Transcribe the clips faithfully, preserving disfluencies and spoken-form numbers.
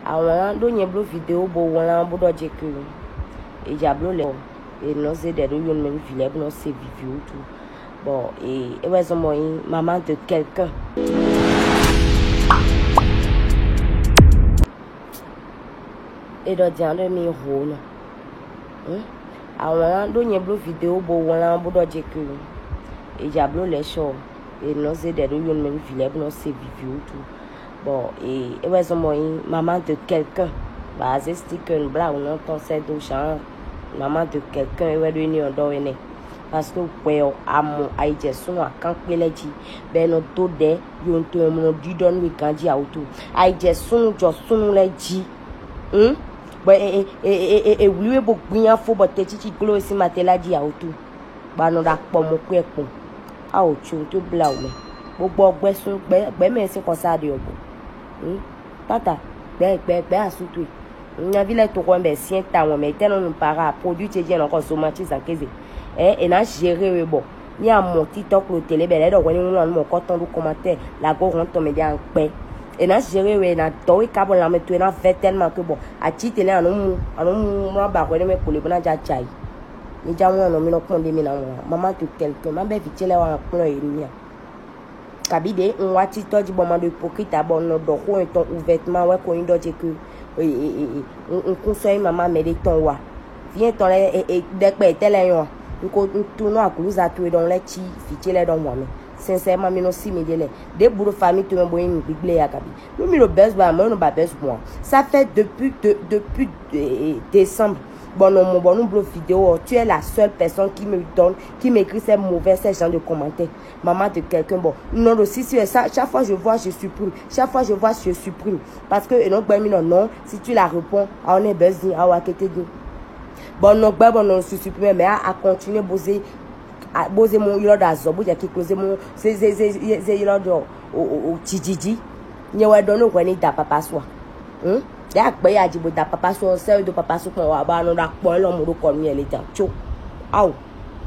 Awlán ɖó nyɛ bló vidéo bo wlán bó ɖɔ jɛ ke e ja bló lɛ e nɔ zé ɖɛ ɖó yonu mɛ nú vǐ lɛ́ɛ bó nɔ se vivi wútu. Bɔ e é wɛ zɔn bɔ nyí maman de quelqu'un. E ɖɔ din ɖɔ mi ho nɔ. Awlán ɖó nyɛ bló vidéo bo wlán bó ɖɔ jɛ ke e ja bló lɛ sɔ e nɔ zé ɖɛ ɖó yonu mɛ nú vǐ lɛ́ɛ bó nɔ se vivi wútu. Bɔ e é wɛ zɔn bɔ nyí maman de quelqu'un. Ba azé sticker nǔbláwǔnɔ tɔn sɛ́ dó Jean, maman de quelqu'un é wɛ ɖó énɛ́ ɔ́ ɖɔ wɛ nɛ́. Parce que hwɛ ɔ́, a mɔ ayijɛsúnnu akánxwé lɛ́ɛ jí, bɔ è nɔ dó ɖɛ̌ yonto e mɔ ɖiɖɔ nú we ganjí awútu. Ayijɛsúnnu jɔ súnnu lɛ́ɛ jí. Hǔn bɔ è wlí we bó gbínyá fó bɔ tɛcící gló we sín matela jí awútu, bɔ a nɔ ɖo akpɔ mɔ kpé kpɔn. Ao, tso tó blá wǔ mɛ, bó gbɔ gbɛ́ sún gbɛ́ gbɛ́ mɛ sín xɔsá ɖe ɔ́ gbɔ. Hǔn tata gbɛ́ gbɛ́ gbɛ́ asú towe. Nyaví lɛ́ɛ toxo wɛ bɛ syɛ́n tawun mɛ tɛ́ nɔ nu para produit ce jɛ́n nɔ xɔ zoma cí zǎn kéze. Ɛ è nǎ zéhé we bɔ ní a mɔ títɔ́ klo télé bɛ lɛ́ ɖɔ hwɛ ní wlán nú mɔ̌kɔ́ tɔn ɖó kɔmatɛ́ lago hɔn tɔn mɛ ɖé a gbɛ. È nǎ zéhé we è nǎ dɔ́ we ká bɔ lanmɛ towe ná vɛ́ tɛ́numa ke bɔ a cí télé a nɔ mu a nɔ mu mlɔ́ ba hwɛ ɖé mɛ kpo lě bó ná jɛ ajǎ yi. Mi já wlán nɔ mi nɔ kpɔ́n ɖé mi ná mɔ ǎ. Maman de quelqu'un má bɛ́ vǐ ce lɛ́ɛ wá kplɔ́n yě nú mì a? Kabǐ ɖě un wá títɔ́ jí bɔ ma ɖo hypocrite ǎ bɔ un nɔ ɖɔ xó nyɛtɔn ouvertement wɛ ko nyí ɖɔ ce ke un kún sɔ́ nyí mama mɛ ɖé tɔn wú a? Vǐ nyɛtɔn lɛ́ɛ ɖɛkpɛ tɛ́ lɛ́ɛ nyɔ́ a? Un ko un tunú aglǔza towe ɖɔhun lɛ́ɛ cí vǐ ce lɛ́ɛ ɖɔhun ǎ mɛ. Sincèrement, mi nɔ sí miɖée lɛ́ɛ. Ɖěbǔ ɖo famille towe mɛ bo nyí nǔgbígblé ya kabí? Nú mi ɖo bɛ́z ba mɔ̌ nɔ ba bɛ́z gbɔn a? Ça fait depuis de, depuis décembre. Bɔ nɔ mɔ bɔ nú bló vidéo ɔ́, tu es la seule personne qui me donne, qui m'écrit ces mauvais, ces genres de commentaires. Maman de quelqu'un, bon, non, le si, si, ça, chaque fois je vois, je supprime. Chaque fois je vois, je supprime. Parce que, et non, ben, non, non, si tu la réponds, ah, on est buzzing, ah, ouais, que t'es dit. Bon, non, ben, bon, non, je supprime, mais à, à continuer, bosé, à bosé mon, il a d'azor, bosé, qui close mon, c'est, c'est, c'est, c'est, c'est, il a d'or, au, au, au, tchidjidji. Nye wɛ ɖɔ nú hwɛ ní da papa sua. Hm? Ɖe agbɛ ya dzi bo da papa sua, sɛ do papa su kpɔn wa ba nɔ ɖo akpɔ lɔ mo ɖo kɔ nú yɛ le jan tso. Ao,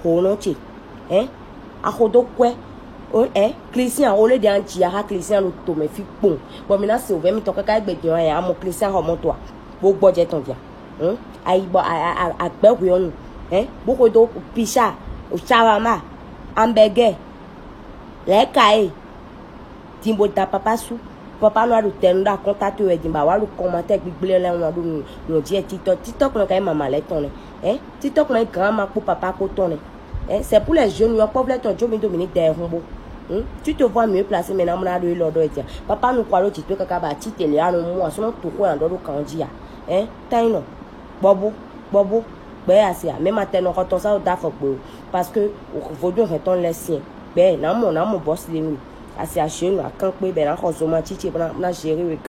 ho nɔ ce. Hein? Axo do kwɛ. O, eh, Christian, o le ɖe an dzi aha Christian ɖo to mɛ fi kpɔn. Bɔ mi na se ovɛ mi tɔ kaka egbe diɔ ya mo Christian xɔ mɔto a. Bo gbɔ jɛ tɔn dia. Hm? Ayi bɔ a a a agbɛ hwe ɔnu. Hein? Bo ko do pizza, o shawarma, hamburger. Lɛ ka e. Din bo da papa su. Papa nɔ aɖu tɛnu ɖo akɔnta towe wɛ din ba wa ɖo kɔmatɛ gbigblé lɛ ŋlɔ ɖo nɔ jí ɛ titɔ titɔ kplɔn ka yi mama lɛ tɔn nɛ. Ɛ titɔ kplɔn yi gan ma kpó papa kpó tɔn nɛ. Ɛ c'est pour les jeunes yɔ kpɔvlɛ tɔn jo mi do mi ni da ɛ hun bo. Hm? Tu te vois mieux placé maintenant mona ɖo ilɔ ɖɔ ɛ tia. Papa nu kɔ alo jitó kaka ba ti tele anu mu asɔnɔ to xo yan ɖɔ ɖo kan ji ya. Ɛ tan yi nɔ. Bɔbu, bɔbu, gbɛ ya se a mɛ ma tɛ nɔ xɔtɔn sa da fɔ gbe o. Parce que vodun hɛn tɔn lɛ siɛ. Gbɛ na mɔ na mɔ bɔsi le nu. Asi a jeune a kan kpé bɛ na xɔ zoma titi bɛ na gérer we.